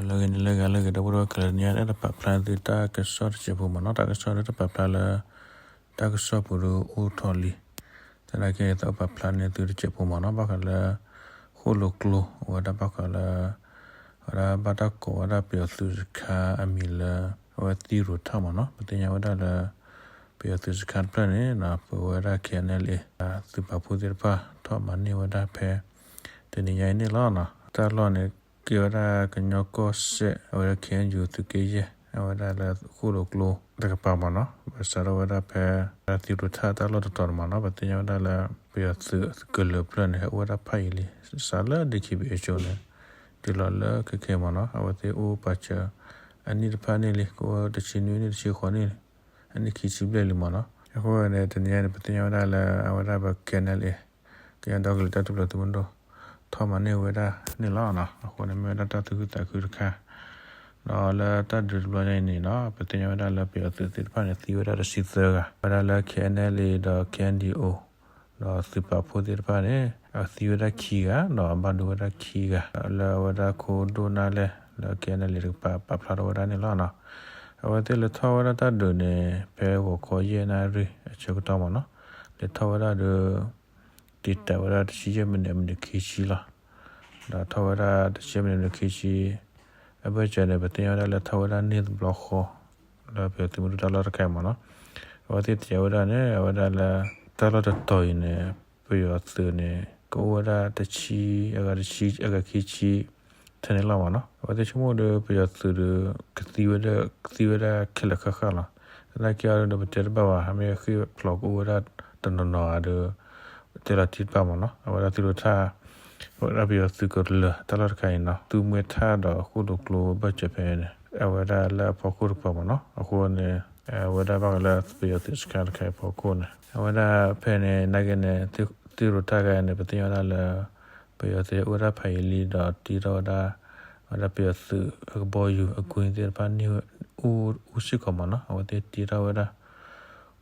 လၢဂ့ၤန့ၣ်လၢဂ့ၤ လၢဂ့ၤ ဒီပုၢ်ဝဲၢ်ခဲလၢာ် တနံၤအံၤ အဲၣ်ဒိးပာ်ဖျါန့ၢ်သုတၢ်ကစီၣ်တစဲးဖိမ့ၢ်နီၤ, တၢ်ကစီၣ်လၢတၢ်ပာ်ဖျါလၢ တၢ်ကစီၣ်ပူၤဒုးအိၣ်ထီၣ်လံ. သနာ်က့န့ၣ် သးအိၣ်ပာ်ဖျါန့ၢ်သုတစဲးဖိမ့ၢ်နီၤ, ဘၣ်ဃးလၢ ဃိၣ်လိာ်ကျိ အဝဲဒၣ်ဘၣ်ဃးလၢ အဝဲဒၣ်ဘၣ်တၢ်ကိးဝဲဒၣ်ပယီၤသုးစခါအမံၤလၢ အဝဲသံရိၤထၣ်မ့ၢ်နီၤ, ပသ့ၣ်ညါဝဲဒၣ်လၢ ပယီၤသုးစခါတဖျၢၣ်န့ၣ် ပဝဲဒၣ် K N L A သုးပာ်ဖှိၣ်သ့ၣ်တဖၣ် ထီၣ်မၤန့ၢ်ဝဲဒၣ်ဖဲ တနံၤညါအံၤန့ၣ်လီၤ. တၢ်လီၢ်န့ၣ် ကဲဝဲဒၣ်ကညီကီၢ်စဲၣ် အဝဲဒၣ် K N U သုးက့ယဲၢ် အဝဲဒၣ်လၢဃိၣ်လိာ်ကျိတကပၤမ့ၢ်နီၤ, ပစးထီၣ်ဝဲဒၣ်ဖဲ သံရိၤထၣ်တၢ်လီၢ်တတီၤန့ၣ်မ့ၢ်နီၤ, ပသ့ၣ်ညါဝဲဒၣ်လၢ ပယီၤသုးကလၢၤဖျၢၣ်န့ၣ် ဟဲအိၣ်ဝဲဒၣ်ဖးယံာ်လံ, စးလၢ D K B A အစိၤန့ၣ် တုၤလီၤလၢခဲခဲမ့ၢ်နီၤ, အဝဲသ့ၣ်အိၣ်ပာ်စၢၤ အနံၣ်တဖၣ်န့ၣ်လံ, ကအိၣ်တဆံနွံနံၣ် တဆံဃိးနံၣ်လံ, အနံၣ်ခံဆံဘျဲၣ်လံမ့ၢ်နီၤ. အဃိန့ၣ် တနံၤညါန့ၣ် ပသ့ၣ်ညါဝဲဒၣ်လၢ အဝဲဒၣ်ပ K N L A ကညီဒီကလုာ်တၢ်ထူၣ်ဖျဲးသုးမုၢ်ဒိၣ် ထီၣ်မၤန့ၢ်ဝဲဒၣ်န့ၣ်လီၤ. အဃိန့ၣ် မ့ၢ်ဝဲဒၣ်တၢ်သူၣ်ခုသးခုတခါ, ဒီးလၢတၢ်ဒုးတဘျီညါအံၤန့ၣ်နီၤ, ပသ့ၣ်ညါဝဲဒၣ်လၢပယီၤသုးသ့ၣ်တဖၣ်န့ၣ် သံဝဲဒၣ်တဆံသၢဂၤ, ဝဲဒၣ်လၢ K N L A ဒီး K N D O ဒီးသုးပာ်ဖှိၣ်သ့ၣ်တဖၣ်န့ၣ် အသံဝဲဒၣ်ခံဂၤ ဒီးအဘၣ်ဒိဝဲဒၣ်ခံဂၤ လၢအဝဲဒၣ်ခိၣ်ဒိၣ်နၢ်လဲၢ်လၢ K N L A တကပၤပာ်ဖျါထီၣ်ဝဲဒၣ်န့ၣ်လီၤ. အဝဲသ့ၣ်လဲၤထီၣ်ဝဲဒၣ်တၢ်ဒုးန့ၣ် ဖဲဂီၤခီယဲၢ်နၣ်ရံၣ်အဆၢကတီၢ်မ့ၢ်နီၤ, လဲၤထီၣ်ဝဲဒၣ်ဒီး တံာ်တာ်ဝဲဒၣ်တဆံယဲၢ်မံးနံး မံးနံးခံဆံလီၤ. ဒီးထီၣ်ဝဲဒၣ်တဆံယဲၢ်မံးနံး မံးနံးခံဆံ အဘၢၣ်စၢၤန့ၣ် ပသ့ၣ်ညါဝဲဒၣ်လၢထီၣ်ဝဲဒၣ်န့ၢ်တဘျီဃီ လၢပယီၤသုးမုၢ်ဒိၣ်တၢ်လီၢ်တခါအံၤမ့ၢ်နီၤ. အဝဲသ့ၣ်တဲဝဲဒၣ်န့ၣ် အဝဲဒၣ်လၢ တၢ်လီၢ်တတီၤအံၤန့ၣ် ပယီၤသုးန့ၣ် ကအိၣ်ဝဲဒၣ်တဆံ အဂၤတဆံ အဂၤခံဆံ ထဲန့ၣ်လီၤမ့ၢ်နီၤ. အဝဲသ့ၣ်ဆိကမိၣ်ဒီး ပယီၤသုးဒီး ကသံဝဲဒၣ် ကသံဝဲဒၣ်ခဲလၢာ်ဃၣ်ဃၣ်လီၤ. သနာ်က့အီၤဒီး ပတဲတဘၣ်ဘၣ်, မ့ၢ်ဃ့ၢ်ဖျိးကအိၣ်ဝဲဒၣ်တနီၤနီၤဧါဒီး တဲလီၤတံၢ်တဘၣ်မ့ၢ်နီၤ. အဝဲဒၣ်သံရိၤထၣ် အဝဲဒၣ်ပယီၤသုးကလၢၤတၢ်လီၢ်တခါအံၤနီၤ, သူမှဲထၣ်ဒီးဃိၣ်လိာ်ကျိဘၢၣ်စၢၤဖဲန့ၣ် အဝဲဒၣ်လၢအဖီခိၣ်တပၤမ့ၢ်နီၤ. အဃိန့ၣ် အဝဲဒၣ်ဘၣ်ဃးလၢပယီၤသုးစခါတခါအံၤဖီခိၣ်န့ၣ် အဝဲဒၣ်ဖဲန့ၣ် နာ်က့န့ၣ် သံရိၤထၣ်တခါအံၤန့ၣ် ပသ့ၣ်ညါဝဲဒၣ်လၢ ပယီၤသုးအိၣ်ဝဲဒၣ်ဖးယံာ်လံဒီးတံၢ်ထီၣ်ဝဲဒၣ် အဝဲဒၣ်ပယီၤသုးအကဘီယူၤအကွံသ့ၣ်တဖၣ်န့ၣ် အိၣ်စ့ၢ်ကီးမ့ၢ်နီၤ. အဝဲသ့ၣ်တံၢ်ထီၣ်ဝဲဒၣ်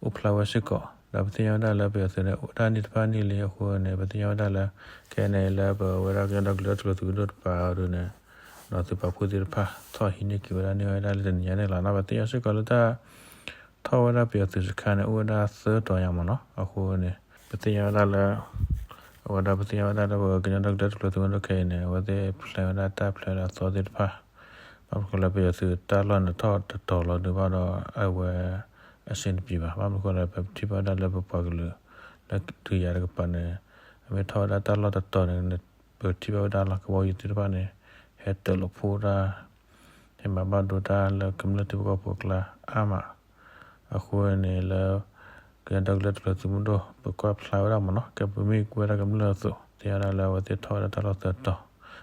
အိၣ်ဖျါဝဲစ့ၢ်ကီး, ဒီးပသ့ၣ်ညါဝဲဒၣ်လၢပယီၤသုးန့ၣ် အိၣ်ဝဲဒၣ်န့ၢ်တဖၣ်န့ၣ်လံအဃိန့ၣ် ပသ့ၣ်ညါဝဲဒၣ်လၢ ခဲအံၤန့ၣ် လၢပဝဲဒၣ်ကညီဒီကလုာ်တၢ်ထူၣ်ဖျဲးသုးမုၢ်ဒိၣ်တကပၤအံၤဒုးန့ၣ် ဒီးသုးပာ်ဖှိၣ်သ့ၣ်တဖၣ် ထီၣ်ဟံးန့ၢ်က့ၤဝဲဒၣ်န့ၢ်ဝဲဒၣ်လၢတနံၤညါန့ၣ်လီၤ. ပသ့ၣ်ညါစ့ၢ်ကီးလၢတၢ် ထီၣ်ဝဲဒၣ်ပယီၤသုးစခါန့ၣ် အိၣ်ဝဲဒၣ်သၢတီၤညါမ့ၢ်နီၤ. အဃိန့ၣ် ပသ့ၣ်ညါဝဲဒၣ်လၢ အဝဲဒၣ်ပသ့ၣ်ညါဝဲဒၣ်လၢပကညီဒီကလုာ်တၢ်ထူၣ်ဖျဲးသုးမုၢ်ဒိၣ်ခဲအံၤန့ၣ် အဝဲသ့ၣ်ဖျဲးဝဲဒၣ်တၢ်ဖျဲးလၢအသီသ့ၣ်တဖၣ် ဘၣ်မနုၤဃိလၢပယီၤသုးတၢ်လီၢ်န့ၣ်ထီၣ်တတီၤလီၤဒုးဘၣ်ဒီး အဝဲအဆင်တပြေဘၣ်. ဘၣ်မနုၤဃိလၢပထံၣ်ဘၣ်ဝဲဒၣ်လၢပပှၤကလုာ် လၢဒုးယၤတကပၤန့ၣ် အမ့ၢ်ထီၣ်ဝဲဒၣ်တၢ်လီၢ်တတီၤန့ၣ် ပထံၣ်ဘၣ်ဝဲဒၣ်လီၤ ကဘီယူၤသ့ၣ်တဖၣ်န့ၣ် ဟဲတၢးလီၤဖှိၣ်တၢ် ဟဲမၤဘၣ်ဒိတၢ်လၢကမျၢၢ်ထံဖိကီၢ်ဖိအကျါအါမး. အဃိန့ၣ်လၢ ကညီဒီကလုာ်တၢ်ထူၣ်ဖျဲးသုးမုၢ်ဒိၣ် ပကွၢ်ဖျါဝဲဒၣ်မ့ၢ်နီၤ ကဲပမ့ၢ်ကွၢ်ဝဲဒၣ်ကမျၢၢ်အသိး သ့ၣ်ညါဝဲဒၣ်လၢအဝဲသ့ၣ်ထီၣ်ဝဲဒၣ်တၢ်လီၢ်သၢတီၤ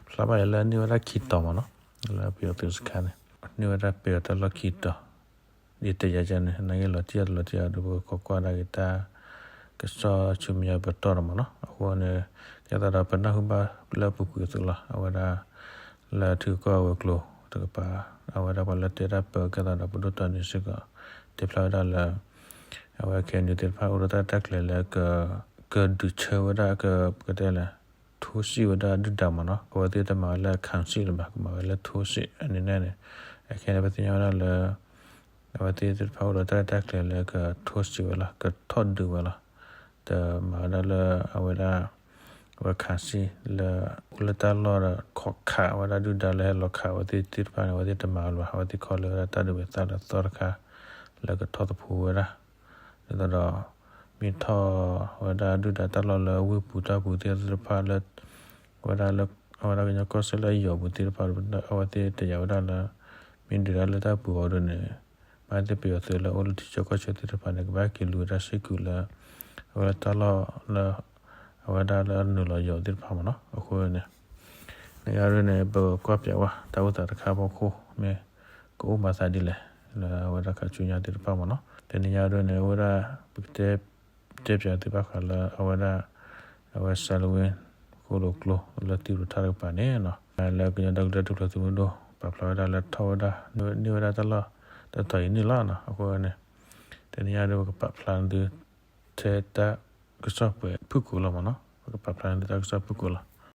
ဖျါဘၣ်ယၤလၢအန့ၢ်ဝဲဒၣ်ခံတီၤမ့ၢ်နီၤ လၢပယီၤသုးစခါန့ၣ် န့ၢ်ဝဲဒၣ်ပယီၤတၢ်လီၢ်ခံတီၤ ဒ်တယၤကန့ၣ် နာ်က့လီၤတံၢ်အီၤတလီၤတံၢ်အီၤဒီး ပကခိးကွၢ်ဒၣ်က့ၤတၢ် ကစီၣ်ဆူမဲာ်ညါပတီၢ်ဒီးမ့ၢ်နီၤ. အဃိန့ၣ် ဒ်သိးဒီးပနၢ်ဟူဘၣ်လၢအပူၤကွံာ်အသိးလီၤ အဝဲဒၣ် လၢထံဂုၤကီၢ်ဂၤဝဲၤကျိၤတကပၤ အဝဲဒၣ်ပှၤလၢတဲတၢ်ပၢကဲသိးဒီးပဒိၣ်တီနံၤစ့ၢ်ကီး တဲဖျါဝဲဒၣ်လၢ အဝဲ K N U သ့ၣ်တဖၣ်အိၣ်ဒီးတၢ်ရဲၣ်တၢ်ကျဲၤလၢ ကဒုးဆၢဝဲဒၣ် ပကတဲလဲၣ် ထိုးစစ် ဝဲဒၣ်ဒုၣ်ဒါမ့ၢ်နီၤ အဝဲသ့ၣ်တမၤဝဲလၢ ခံစစ် လၢၤဘၣ် ကမၤဝဲလၢ ထိုးစစ် အန့ၣ်န့ၣ် အခဲန့ၣ် ပသ့ၣ်ညါဝဲဒၣ်လၢ အဝဲသ့ၣ်သ့ၣ်တဖၣ်အိၣ်ဒီးတၢ်ရဲၣ်တၢ်ကျဲၤလၢက ထိုးစစ် ဝဲလီၤ ကထီၣ်ဒုးဝဲလီၤ တမၤဝဲဒၣ်လၢအဝဲဒၣ် အဝဲ ခံစစ် လၢ အိၣ်လၢတၢ်လီၢ်ဒီးခိးခးဝဲဒၣ်ဒုၣ်ဒါလၢဟဲလီၤခးဝဲသ့ၣ်သ့ၣ်တဖၣ်န့ၣ် အဝဲသ့ၣ်တမၤဝဲလၢၤဘၣ် အဝဲသ့ၣ်ခီလၢဝဲဒၣ်တၢ်ဒုးဝဲသးလၢအသီတခါ လၢကထီၣ်သဖှိဝဲဒၣ် ဒ်သိးဒီး မ့ၢ်ထီၣ်ဝဲဒၣ်ဒုၣ်ဒါတၢ်လီၢ်လၢဝ့ၢ်ပူၤတၢ်ပူၤသ့ၣ်တဖၣ်လၢ ဝဲဒၣ်လၢ အဝဲဒၣ်ကညီကီၢ်စဲၣ်လၢအယီၤပူၤသ့ၣ်တဖၣ်ဒီး အဝဲသ့ၣ်တယာ်ဝဲဒၣ်လၢ မ့ၢ်ဒုးဒၣ်လၢတၢ်ပူၤအီၤဒ်န့ၣ် ဘၣ်သ့ၣ်ပယီၤသုးလၢအိၣ်လၢထံဆၢကီၢ်ဆၢသ့ၣ်တဖၣ်န့ၣ် ကဘၣ်က့ၤလူၤဝဲဒၣ်စ့ၢ်ကီးလၢ အဝဲဒၣ်တၢ်လီၢ်လၢ အဝဲဒၣ်လၢအနုာ်လီၤယီၤသ့ၣ်တဖၣ်မ့ၢ်နီၤ အဃိန့ၣ် နဂၤဒ်န့ၣ် ပကွၢ်ပၠးဝဲတၢ်အိၣ်သးတခါအဖီခိၣ် မ့ၢ်ကအိၣ်မၤသးဒ်လဲၣ် လၢအဝဲဒၣ်ခးဆူညါသ့ၣ်တဖၣ်မ့ၢ်နီၤ တနံၤညါဒ်န့ၣ် အဝဲဒၣ် ပကတဲ တဲပၠးသုဘၣ်ဃးလၢအဝဲဒၣ် အဝဲစဲလဝ့ ဃိၣ်လိာ်ကျိ လၢသံရိၤထၣ်တကပၤန့ၣ် လၢကညီဒီကလုာ်တၢ်ထူၣ်ဖျဲးသုးမုၢ်ဒိၣ် ပာ်ဖျါဝဲဒၣ်လၢထီၣ်ဝဲဒၣ် န့ၢ်ဝဲဒၣ်တၢ်လီၢ်တတီၤအံၤန့ၣ်လီၤ. အဃိန့ၣ် တနံၤညါဒ်ပကပာ်ဖျါန့ၢ်သု ထဲတၢ်ကစီၣ်ပှဲၤဖုၣ်ကိာ်လီၤမ့ၢ်နီၤ ပကပာ်ဖျါန့ၢ်သုတၢ်ကစီၣ်ဖုၣ်ကိာ်လီၤ.